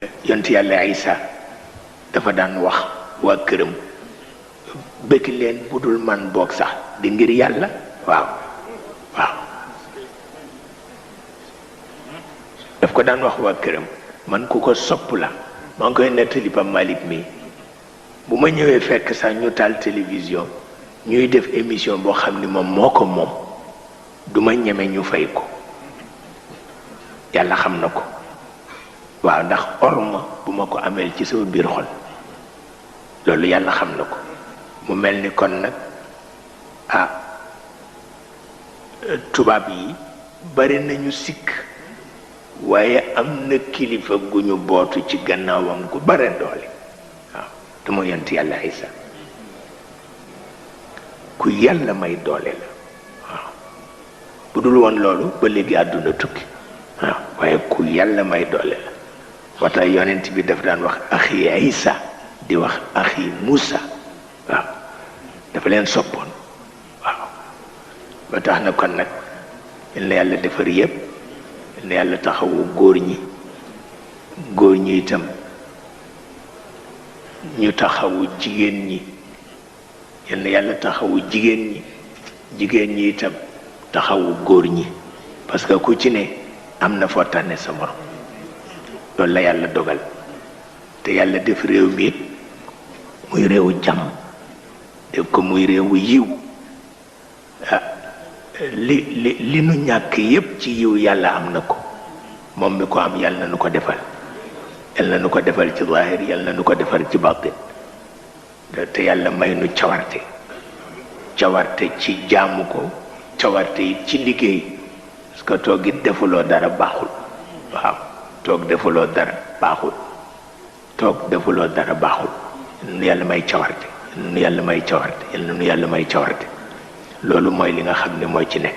yonent yàlla Isa dafa daan wax waa këram bëgg leen budul man boog sax di ngir yàlla. waaw waaw daf ko daan wax waa këram man ku ko sopp la maa ngi koy nettali Pape Malick mi bu ma ñëwee fekk sax ñu taal télévision ñuy def émission boo xam ni moom moo ko moom du ma ñeme ñu fay ko yàlla xam na ko. waaw ndax orma bu ma ko ameel ci sama biir xol loolu yàlla xam na ko mu mel ni kon nag tubaab yi bari nañu sikk waaye am na kilifa gu ñu bootu ci gannaawam gu bare doole waaw te mu yonent yàlla Isa ku yàlla may doole la waaw bu dul woon loolu ba léegi àdduna tukki waaw waaye ku yàlla may doole la wata yonent bi daf daan wax axi Isa di wax axi Musa waaw dafa leen soppoon waaw ba tax na kon nag yal na yàlla defar yépp yal na yàlla taxawu góor ñi itam ñu taxawu jigéen ñi yal na yàlla taxawu jigéen ñi itam taxawu góor ñi parce que ku ci ne am na foo tànne sa morom loolu la yàlla dogal te yàlla def réew mi it muy réewu jàmm def ko muy réewu yiw li nu ñàkk yépp ci yiw yàlla am na ko moom mi ko am yàlla na nu ko defal yàlla na nu ko defal ci zahir yàlla na nu ko defal ci batin te yàlla may nu cawarte ci jaamu ko cawarte it ci liggéey parce que toog it defuloo dara baaxul waaw toog defuloo dara baaxul nu yàlla may cawarte nu yàlla may cawarte yal na nu yàlla may cawarte loolu mooy li nga xam ne mooy ci nekk